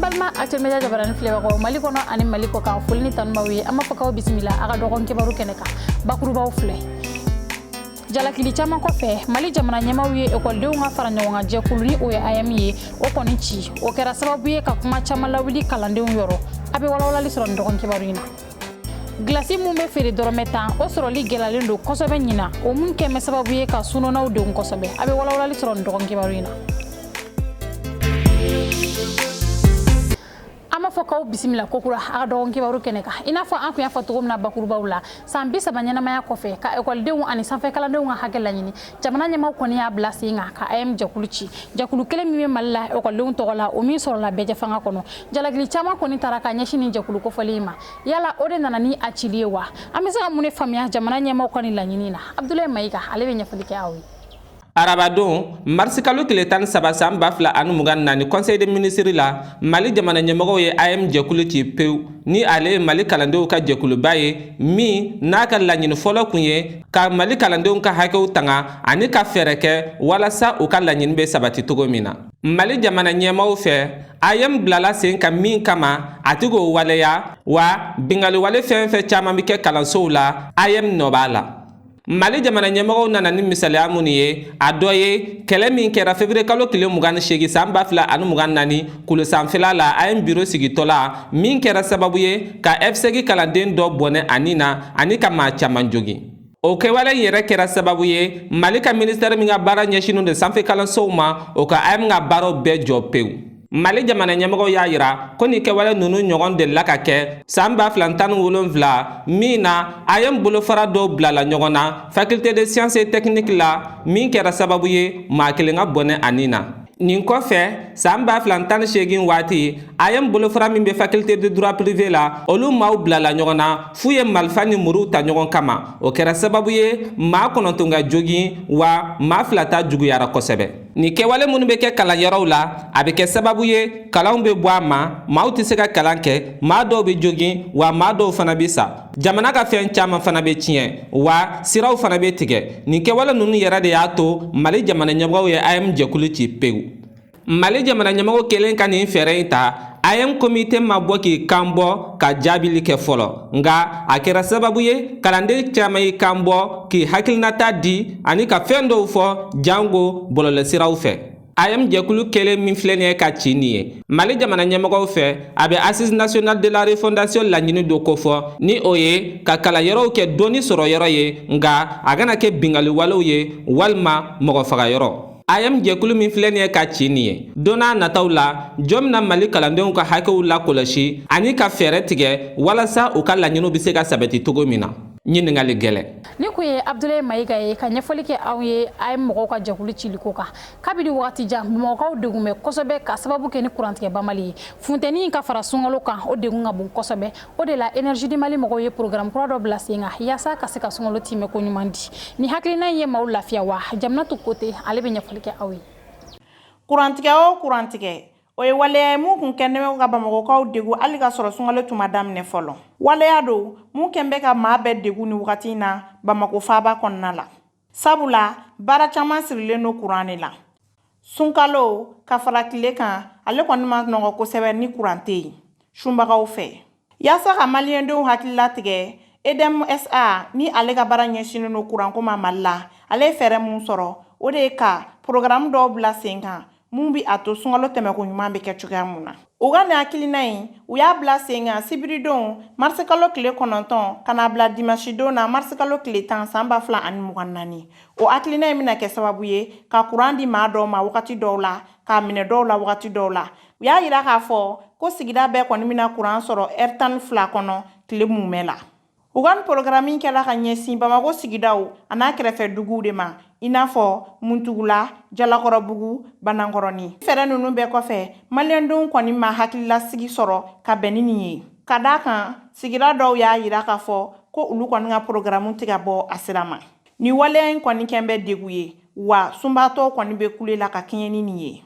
Balima Actuel Media jabarani filɛbagaw Mali kɔnɔ ani Mali kɔ kan, foli ni tanu b'aw ye. An b'a fɔ k'aw bisimila a ka dɔgɔkun kibaru kɛnɛ kan. Bakurubaw filɛ: jalakili caman kɔfɛ, Mali jamana ɲɛmaw ye ekɔlidenw ka fara ɲɔgɔn kan jɛkulu, ni o ye AEEM ye, o kɔni ci. O kɛra sababu ye ka kuma caman lawuli kalandenw yɔrɔ. A bɛ walawalali sɔrɔ nin dɔgɔkun kibaru in na. Gilasi mun bɛ feere dɔrɔmɛ 10, o sɔrɔli gɛlɛyalen don kosɛbɛ ɲina, o mun kɛmɛ sababu ye ka sunɔnɔw degun kosɛbɛ. A bɛ walawalali sɔrɔ nin dɔgɔkun kibaru in na. An b'a fɔ k'aw bisimila kokura a ka dɔgɔkun kibaru kɛnɛ kan. I n'a fɔ an kun y'a fɔ cogo min na bakurubaw la, san 30 ɲɛnamaya kɔfɛ, ka ekɔlidenw ani sanfɛ kalandenw ka hakɛ laɲini, jamana ɲɛmaw kɔni y'a bila sen kan ka AEEM jɛkulu ci, jɛkulu kelen min bɛ Mali la ekɔlidenw tɔgɔ la, o min sɔrɔla bɛɛjɛ fanga kɔnɔ. Jalakili caman kɔni taara ka ɲɛsin nin jɛkulu kofɔlen in ma. Yala o de nana ni a cili ye wa? An bɛ se ka mun de faamuya jamana ɲɛmaw ka nin laɲini na? Abdulayi Mayiga, ale bɛ ɲɛfɔli kɛ aw ye. Arabadon, marisikalo tile 13 san 2024, conseil des ministres la, Mali jamana ɲɛmɔgɔw ye AEEM jɛkulu ci pewu, ni ale ye Mali kalandenw ka jɛkuluba ye, min n'a ka laɲini fɔlɔ kun ye ka Mali kalandenw ka hakɛw tanga ani ka fɛɛrɛ kɛ walasa u ka laɲini bɛ sabati cogo min na. Mali jamana ɲɛmaaw fɛ, AEEM bilala sen kan min kama, a ti k'o waleya wa bingaliwale fɛn fɛn caman bɛ kɛ kalansow la, AEEM nɔ b'a la. Mali jamana ɲɛmɔgɔw nana ni misaliya minnu ye, a dɔ ye kɛlɛ min kɛra février kalo tile 28 san 2024 kulu sanfɛla la, AEEM biro sigitɔ la, min kɛra sababu ye ka F5 kalanden dɔ bɔnɛ a ni na ani ka maa caman jogin. O kɛwale in yɛrɛ kɛra sababu ye Mali ka ministère min ka baara ɲɛsinnen don sanfɛ kalansow ma, o ka AEEM ka baaraw bɛɛ jɔ pewu. Mali jamana ɲɛmɔgɔw y'a yira ko nin kɛwale ninnu ɲɔgɔn delila ka kɛ san 2017, min na AEEM bolofara dɔw bilala ɲɔgɔn na faculté de sciences et techniques la, min kɛra sababu ye maa kelen ka bɔnɛ a ni na. Nin kɔfɛ, san 2018 waati, AEEM bolofara min bɛ faculté de droit privé la, olu maaw bilala ɲɔgɔn na f'u ye marifa ni muruw ta ɲɔgɔn kama. O kɛra sababu ye maa 9 ka jogin, wa maa 2 ta juguyara kosɛbɛ. Nin kɛwale minnu bɛ kɛ kalanyɔrɔw la, a bɛ kɛ sababu ye kalanw bɛ bɔ a ma, maaw tɛ se ka kalan kɛ, maa dɔw bɛ jogin, wa maa dɔw fana bɛ sa, jamana ka fɛn caman fana bɛ tiɲɛ, wa siraw fana bɛ tigɛ. Nin kɛwale ninnu yɛrɛ de y'a to Mali jamana ɲɛmɔgɔw ye AEEM jɛkulu ci pewu. Mali jamana ɲɛmɔgɔw kɛlen ka nin fɛɛrɛ in ta, AEEM komite ma bɔ k'i kan bɔ ka jaabili kɛ fɔlɔ, nka a kɛra sababu ye kalanden caman y'i kan bɔ k'i hakilinata di ani ka fɛn dɔw fɔ jango bɔlɔlɔsiraw fɛ. AEEM jɛkulu kelen min filɛ nin ye ka ci nin ye Mali jamana ɲɛmɔgɔw fɛ, a bɛ Assise nationale de la refondation laɲini dɔ kofɔ, ni o ye ka kalanyɔrɔw kɛ dɔnni sɔrɔ yɔrɔ ye, nka a kana kɛ bingali walew ye walima mɔgɔ faga yɔrɔ. AEEM jɛkulu min filɛ nin ye ka ci nin ye, don n'a nataw la, jɔn bɛna Mali kalandenw ka hakɛw lakɔlɔsi ani ka fɛɛrɛ tigɛ walasa u ka laɲiniw bɛ se ka sabati cogo min na? Ɲininkali gɛlɛn. Ni kun ye Abdulayi Mayiga ye ka ɲɛfɔli kɛ anw ye AEEM mɔgɔw ka jɛkulu ciliko kan. Kabini wagati jan, Bamakɔkaw degun bɛ kosɛbɛ ka sababu kɛ ni kurantigɛ banbali ye. Funteni ka fara sunkalo kan, o degun ka bon kosɛbɛ. O de la, Énergie du Mali mɔgɔw ye programme kura dɔ bila sen kan yaasa ka se ka sunkalo timɛ ko ɲuman di. Ni hakilina in ye maaw lafiya wa? Jaminatu Kote, ale bɛ ɲɛfɔli kɛ aw ye. Kurantigɛ o kurantigɛ, o ye waleya ye mun kun kɛlen bɛ ka Bamakɔkaw degun hali ka sɔrɔ sunkalo tun ma daminɛ fɔlɔ. Waleya don mun kɛn bɛ ka maa bɛɛ degun ni wagati in na Bamakɔ faaba kɔnɔna la, sabula baara caman sirilen don kuran de la. Sunkalo ka fara tile kan, ale kɔni ma nɔgɔ kosɛbɛ ni kuran tɛ yen sunbagaw fɛ. Yaasa ka maliyɛndenw hakili latigɛ, EDM SA ni ale ka baara ɲɛsinnen don kuranko ma Mali la, ale ye fɛɛrɛ mun sɔrɔ, o de ye ka programme dɔw bila sen kan mun bi a to sunkalo tɛmɛko ɲuman bɛ kɛ cogoya mun na. U ka nin hakilina in, u y'a bila sen kan sibiridon marisikalo tile 9 ka n'a bila dimansidon na marisikalo tile 10 san 2024. O hakilina in bɛna kɛ sababu ye ka kuran di maa dɔw ma wagati dɔw la, k'a minɛ dɔw la wagati dɔw la. U y'a yira k'a fɔ ko sigida bɛɛ kɔni bɛna kuran sɔrɔ ɛri 12 kɔnɔ tile mumɛ la. U ka nin programme in kɛla ka ɲɛsin Bamakɔ sigidaw a n'a kɛrɛfɛ duguw de ma, i n'a fɔ Muntugula, Jalakɔrɔbugu, Banankɔrɔni. Fɛɛrɛ ninnu bɛɛ kɔfɛ, maliyɛndenw kɔni ma hakililasigi sɔrɔ ka bɛn ni nin ye, ka d'a kan sigida dɔw y'a yira k'a fɔ ko olu kɔni ka programme tɛ ka bɔ a sira ma. Nin waleya in kɔni kɛn bɛ degun ye, wa sunbaatɔw kɔni bɛ kule la ka kɛɲɛ ni nin ye.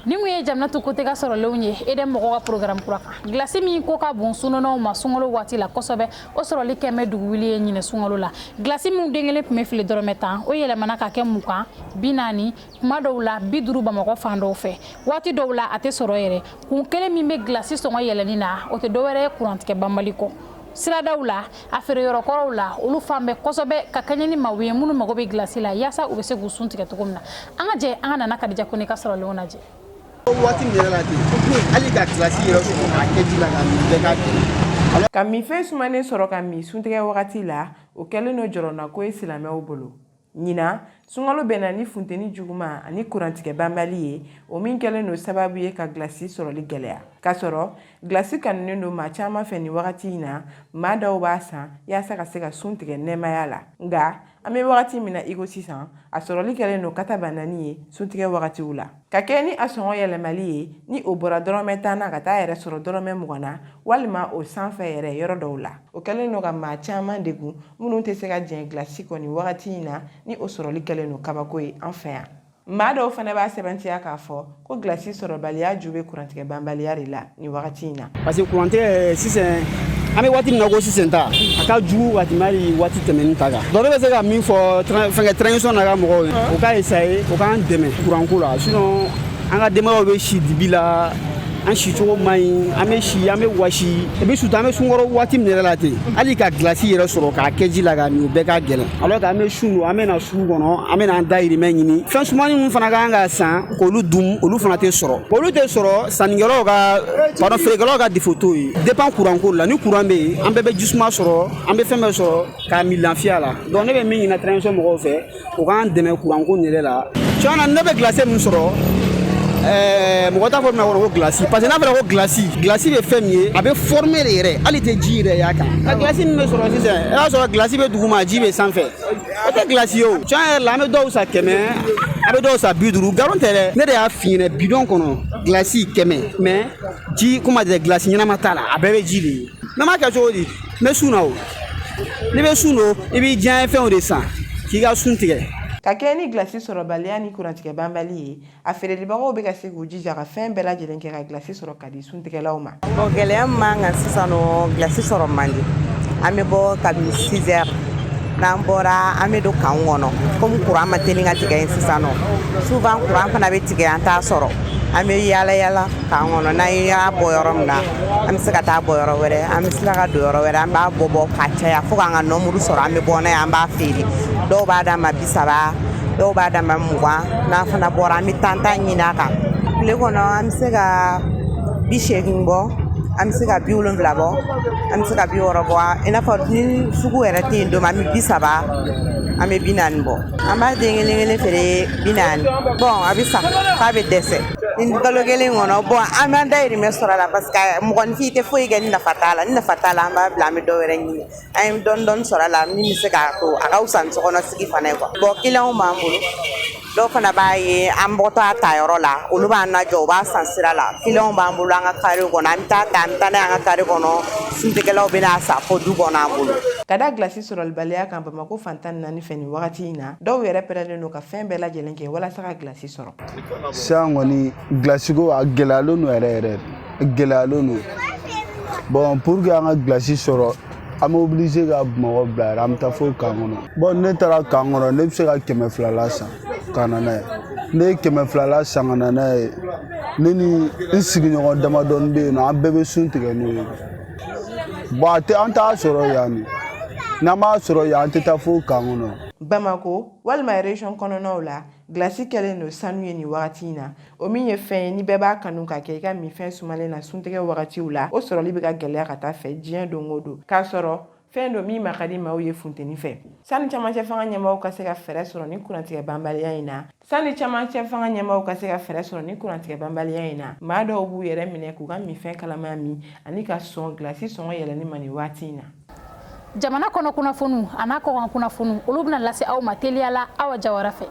Nin kun ye Jaminatu Kote ka sɔrɔlenw ye EDM mɔgɔw ka programme kura kan. Gilasi min ko ka bon sunnɔnɔw ma sunkalo waati la kosɛbɛ, o sɔrɔli kɛn bɛ dugu wuli ye ɲinɛ sunkalo la. Gilasi min den kelen tun bɛ fili dɔrɔmɛ 10, o yɛlɛmana ka kɛ 20, 40, kuma dɔw la 50 Bamakɔ fan dɔw fɛ. Waati dɔw la a tɛ sɔrɔ yɛrɛ. Kun kelen min bɛ gilasi sɔngɔ yɛlɛnni na, o tɛ dɔwɛrɛ ye kurantigɛ banbali kɔ. Siradaw la, a feereyɔrɔ kɔrɔw la, olu fan bɛɛ kosɛbɛ, ka kɛɲɛ ni maaw ye minnu mago bɛ gilasi la yaasa u bɛ se k'u sun tigɛ cogo min na. An ka jɛ an ka Nana Kadija Kone ka sɔrɔlenw lajɛ. Waati min yɛrɛ la ten, hali ka gilasi yɛrɛ sɔrɔ k'a kɛ ji la ka min, bɛɛ ka gɛlɛn. Ka minfɛn sumanen sɔrɔ ka min suntigɛ wagati la, o kɛlen don jɔrɔnako ye silamɛw bolo. Ɲinan, sunkalo bɛnna ni funteni juguman ani kurantigɛ banbali ye, o min kɛlen don sababu ye ka gilasi sɔrɔli gɛlɛya. K'a sɔrɔ gilasi kanunen don maa caman fɛ nin wagati in na, maa dɔw b'a san yaasa ka se ka sun tigɛ nɛɛmaya la. Nka an bɛ wagati min na iko sisan, a sɔrɔli kɛlen don katabanani ye suntigɛ wagatiw la. Ka kɛ ni a sɔngɔ yɛlɛmali ye, ni o bɔra dɔrɔmɛ 10 na ka taa yɛrɛ sɔrɔ dɔrɔmɛ 20 na walima o sanfɛ yɛrɛ yɔrɔ dɔw la. O kɛlen don ka maa caman degun minnu tɛ se ka jɛn gilasi kɔ nin wagati in na, ni o sɔrɔli kɛlen don kabako ye an fɛ yan. Maa dɔw fana b'a sɛbɛntiya k'a fɔ ko gilasi sɔrɔbaliya ju bɛ kurantigɛ banbaliya de la nin wagati in na. Parce que kurantigɛ sisan, an bɛ waati min na ko sisan ta, a ka jugu ka tɛmɛ hali waati tɛmɛnen ta kan. Donc ne bɛ se ka min fɔ fɛnkɛ transition n'a ka mɔgɔw ye, u ka essayer u k'an dɛmɛ kuranko la, sinon an ka denbayaw bɛ si dibi la, an sicogo man ɲi, an bɛ si, an bɛ wasi, et puis surtout an bɛ sunkɔrɔ waati min yɛrɛ la ten, hali ka gilasi yɛrɛ sɔrɔ k'a kɛ ji la ka min, o bɛɛ ka gɛlɛn. Alors que an bɛ sun don, an bɛ na sugu kɔnɔ, an bɛ na an dahirimɛ ɲini. Fɛn sumani minnu fana ka kan ka san k'olu dun, olu fana tɛ sɔrɔ, olu tɛ sɔrɔ sannikɛlaw ka, pardon, feerekɛlaw ka défaut t'o ye. Dépend kuranko la. Ni kuran bɛ yen, an bɛɛ bɛ jisuma sɔrɔ, an bɛ fɛn bɛɛ sɔrɔ k'a min lafiya la. Donc ne bɛ min ɲini transition mɔgɔw fɛ, u k'an dɛmɛ kuranko nin yɛrɛ la. Tiɲɛ na, ne bɛ gilasi min sɔrɔ, mɔgɔ t'a fɔ min na ko gilasi, parce que n'a fɔra ko gilasi, gilasi bɛ fɛn min ye, a bɛ former de yɛrɛ, hali tɛ ji yɛrɛ y'a kan. Nka gilasi min bɛ sɔrɔ sisan, i b'a sɔrɔ gilasi bɛ duguma, ji bɛ sanfɛ, o tɛ gilasi ye o. Tiɲɛ yɛrɛ la, an bɛ dɔw san 100, an bɛ dɔw san 50. Nkalon tɛ dɛ, ne de y'a f'i ɲɛna, bidɔn kɔnɔ gilasi 100, mais ji kuma tɛ, gilasi ɲɛnama t'a la, a bɛɛ bɛ ji de ye. Ne m'a kɛ cogo di? N bɛ sun na o. N'i bɛ sun don, i b'i diyaɲɛ fɛnw de san k'i ka sun tigɛ. Ka kɛ ni gilasi sɔrɔbaliya ni kurantigɛ banbali ye, a feerelibagaw bɛ ka se k'u jija ka fɛn bɛɛ lajɛlen kɛ ka gilasi sɔrɔ ka di suntigɛlaw ma. Bon, gɛlɛya min b'an kan sisan nɔ, gilasi sɔrɔ man di. An bɛ bɔ kabini 6 heures, n'an bɔra, an bɛ don camp kɔnɔ. Komi kuran ma teli ka tigɛ yen sisan nɔ, souvent kuran fana bɛ tigɛ, an t'a sɔrɔ. An bɛ yaala yaala camp kɔnɔ. N'an y'a bɔ yɔrɔ min na, an bɛ se ka taa bɔ yɔrɔ wɛrɛ, an bɛ tila ka don yɔrɔ wɛrɛ. An b'a bɔ bɔ ka caya fo k'an ka nombre sɔrɔ, an bɛ bɔ n'a ye, an b'a feere. Dɔw b'a d'an ma 30, dɔw b'a d'an ma 20. N'an fana bɔra, an bɛ tan tan ɲini a kan. Tile kɔnɔ, an bɛ se ka 80 bɔ, an bɛ se ka 70 bɔ, an bɛ se ka 60 bɔ. I n'a fɔ ni sugu yɛrɛ tɛ yen don min, an bɛ 30, an bɛ 40 bɔ. An b'a den kelen kelen feere 40. Bon, a bɛ san f'a bɛ dɛsɛ ni kalo kelen kɔnɔ. Bon, an b'an dahirimɛ sɔrɔ a la, parce que mɔgɔninfin tɛ foyi kɛ ni nafa t'a la. Ni nafa t'a la, an b'a bila, an bɛ dɔ wɛrɛ ɲini. An ye dɔɔni dɔɔni sɔrɔ a la min bɛ se k'a to a ka fisa ni sokɔnɔ sigi fana ye quoi. Bon, clients b'an bolo, dɔw fana b'a ye an bɔtɔ a ta yɔrɔ la, olu b'an lajɔ, u b'a san sira la. Clients b'an bolo an ka carré kɔnɔ, an bɛ taa ta, an bɛ taa n'a ye an ka carré kɔnɔ, suntigɛlaw bɛ n'a san fo du kɔnɔ an bolo. Ka da gilasi sɔrɔlibaliya kan Bamakɔ fan 14 fɛ nin wagati in na, dɔw yɛrɛ pɛrɛnnen don ka fɛn bɛɛ lajɛlen kɛ walasa ka gilasi sɔrɔ. Sisan kɔni, gilasiko a gɛlɛyalen don yɛrɛ yɛrɛ, gɛlɛyalen don. Bon, pour que an ka gilasi sɔrɔ, an bɛ obligé ka Bamakɔ bila yɛrɛ, an bɛ taa fo camp kɔnɔ. Bon, ne taara camp kɔnɔ, ne bɛ se ka 200 la san ka na n'a ye. Ne ye 200 la san ka na n'a ye, ne ni n sigiɲɔgɔn damadɔni bɛ yen nɔ, an bɛɛ bɛ sun tigɛ n'o ye. Bon, a tɛ, an t'a sɔrɔ yan de. N'an b'a sɔrɔ yan, an tɛ taa fo camp kɔnɔ. Bamako walima région kɔnɔnaw la, gilasi kɛlen don sanu ye nin wagati in na. O min ye fɛn ye ni bɛɛ b'a kanu ka kɛ i ka minfɛn sumalen na suntigɛ wagatiw la, o sɔrɔli bɛ ka gɛlɛya ka taa fɛ diɲɛ don o don, k'a sɔrɔ fɛn don min ma ka di maaw ye funteni fɛ. Sani camancɛ fanga ɲɛmaaw ka se ka fɛɛrɛ sɔrɔ ni kurantigɛ banbaliya in na, sani camancɛ fanga ɲɛmaaw ka se ka fɛɛrɛ sɔrɔ ni kurantigɛ banbaliya in na, maa dɔw b'u yɛrɛ minɛ k'u ka minfɛn kalama min ani ka sɔn gilasi sɔngɔ yɛlɛnni ma nin waati in na. Jamana kɔnɔ kunnafoniw a n'a kɔkan kunnafoniw, olu bɛna lase aw ma teliya la Awa Jawara fɛ.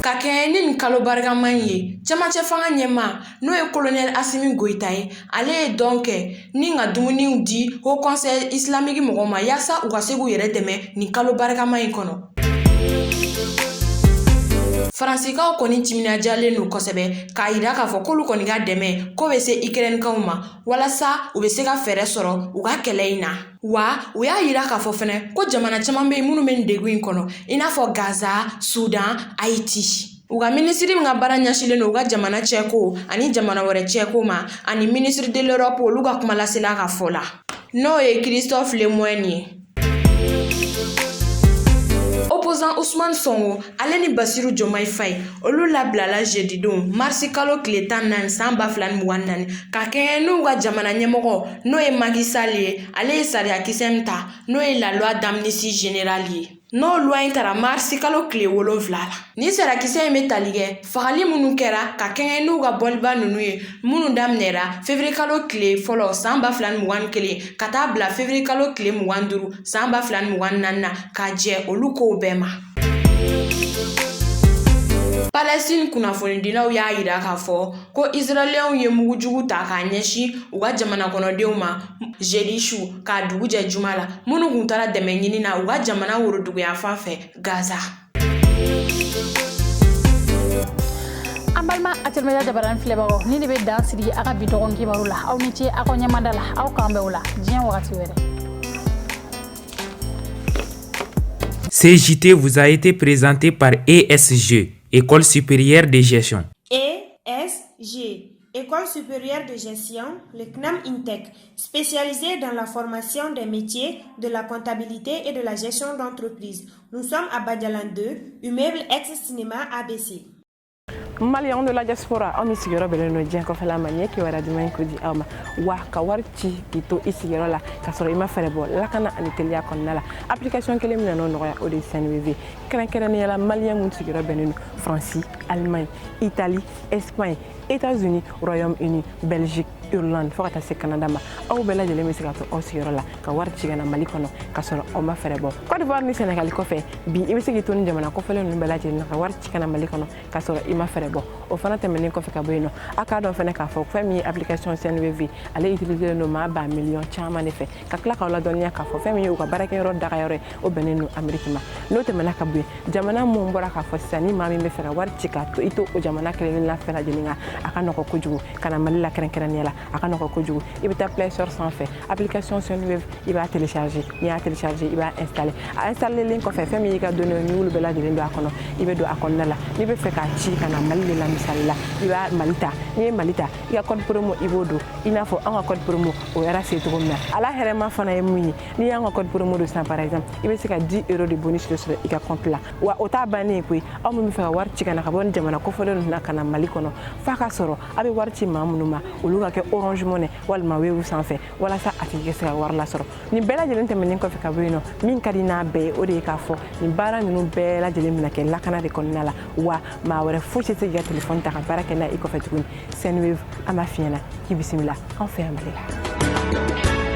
Ka kɛɲɛ ni nin kalo barikama in ye, cɛmancɛ fanga ɲɛmaa, n'o ye kolonɛli Asimi Goyita ye, ale ye dɔn kɛ ni ka dumuniw di Haut Conseil islamique mɔgɔw ma yaasa u ka se k'u yɛrɛ dɛmɛ nin kalo barikama in kɔnɔ. Faransikaw kɔni timinadiyalen don kosɛbɛ k'a yira k'a fɔ k'olu kɔni ka dɛmɛ ko bɛ se Ukrainekaw ma walasa u bɛ se ka fɛɛrɛ sɔrɔ u ka kɛlɛ in na. Wa u y'a yira k'a fɔ fɛnɛ ko jamana caman bɛ yen minnu bɛ nin degun in kɔnɔ, i n'a fɔ Gaza, Sudan, Haïti. U ka minisiri min ka baara ɲɛsinnen don u ka jamana cɛko ani jamana wɛrɛ cɛko ma, ani ministre de l'Europe, olu ka kumalasela ka fɔ la, n'o ye Christophe Lemoine ye. Opposant Ousmane Sonko, ale ni Bassirou Diomaye Faye, olu labilala jeudi don marisi kalo tile 14 san 2024, ka kɛɲɛ n'u ka jamana ɲɛmɔgɔ, n'o ye Macky Sall ye. Ale ye sariyakisɛ min ta, n'o ye la loi d'amnistie générale ye, n'o loi in tara marisi kalo tile 7 la. Nin sariyakisɛ in bɛ tali kɛ fagali minnu kɛra ka kɛɲɛ n'u ka bɔliba ninnu ye, minnu daminɛra février kalo tile 1 san 2021 ka taa bila février kalo tile 25 san 2024 na, ka jɛ olu kow bɛɛ ma. Palestine kunnafonidilaw y'a yira k'a fɔ ko Israɛliyɛnw ye mugujugu ta k'a ɲɛsin u ka jamana kɔnɔdenw ma jeudi su k'a dugu jɛ juma la, minnu kun taara dɛmɛ ɲini na u ka jamana woroduguyanfan fɛ Gaza. An balima Actuel Media jabarani filɛbagaw, ni de bɛ dan sigi a ka bi dɔgɔkun kibaru la. Aw ni ce aw ka ɲɛmada la. Aw k'an bɛn o la diɲɛ wagati wɛrɛ. Ce JT vous a été présenté par ESG, École supérieure de gestion. ESG, École supérieure de gestion, le CNAM INTEC, spécialisé dans la formation des métiers de la comptabilité et de la gestion d'entreprise. Nous sommes à Badialan 2, immeuble ex-cinéma ABC. Maliyɛnw de la diaspora, aw min sigiyɔrɔ bɛnnen don diɲɛ kɔfɛla ma, nin ye kibaruya duman ye ko di aw ma. Wa ka wari ci k'i to i sigiyɔrɔ la k'a sɔrɔ i ma fɛɛrɛ bɔ, lakana ani teliya kɔnɔna la, application kelen min na n'o nɔgɔya, o de ye Sendwave. Kɛrɛnkɛrɛnnenya la, maliyɛn mun sigiyɔrɔ bɛnnen don Faransi, Allemagne, Italie, Espagne, États-Unis, Royaume-Uni, Belgique, Irlande, fo ka taa se Canada ma, aw bɛɛ lajɛlen bɛ se ka to aw sigiyɔrɔ la ka wari ci ka na Mali kɔnɔ ka sɔrɔ aw ma fɛɛrɛ bɔ. Côte d'Ivoire ni Sénégal kɔfɛ, bi i bɛ se k'i to ni jamana kɔfɛlen ninnu bɛɛ lajɛlen na ka wari ci ka na Mali kɔnɔ ka sɔrɔ i ma fɛɛrɛ bɔ. O fana tɛmɛnen kɔfɛ ka bɔ yen nɔ, a k'a dɔn fana k'a fɔ fɛn min ye application Sendwave, ale utiliser don maa ba miliyɔn caman de fɛ. Ka tila k'aw ladɔnniya k'a fɔ fɛn min ye u ka baarakɛyɔrɔ dagayɔrɔ ye, o bɛnnen don Amérique ma. N'o tɛmɛna ka bɔ yen, jamana mun bɔra k'a fɔ sisan, ni maa min bɛ fɛ ka wari ci ka to i to o jamana kelen kelenna fɛn lajɛlen kan, a ka nɔgɔ kojugu ka na Mali la. Kɛrɛnkɛrɛnnenya la, a ka nɔgɔ kojugu. I bɛ taa Play Store sanfɛ, application Sendwave, i b'a télécharger. N'i y'a télécharger, i b'a installer. A installelen kɔfɛ, fɛn min y'i ka données, n'i y'olu bɛɛ lajɛlen don a kɔnɔ, i bɛ don a kɔnɔna la. N'i bɛ fɛ k'a ci ka na Mali de la, misali la, i b'a Mali ta. N'i ye Mali ta, i ka code promo, i b'o don, i n'a fɔ an ka code promo o yɛrɛ se cogo min na. A la hɛrɛma fana ye mun ye? N'i y'an ka code promo don sisan, par exemple, i bɛ se ka 10 euros de bonus de sɔrɔ i ka compte la. Wa o t'a bannen ye koyi. Aw min bɛ fɛ ka wari ci ka na ka bɔ nin jamana kofɔlen ninnu na ka na Mali kɔnɔ, f'a ka sɔrɔ a bɛ wari ci maa minnu ma, olu ka kɛ Orange Money walima Wave sanfɛ, walasa a tigi ka se ka wari lasɔrɔ. Nin bɛɛ lajɛlen tɛmɛnen kɔfɛ ka bɔ yen nɔ, min ka di n'a bɛɛ ye, o de ye k'a fɔ nin baara ninnu bɛɛ lajɛlen bɛna kɛ lakana de kɔnɔna la. Wa maa wɛrɛ fosi tɛ se k'i ka telefɔni ta ka baara kɛ n'a i kɔfɛ tuguni. Sendwave, an b'a f'i ɲɛna k'i bisimila an fɛ yan Mali la.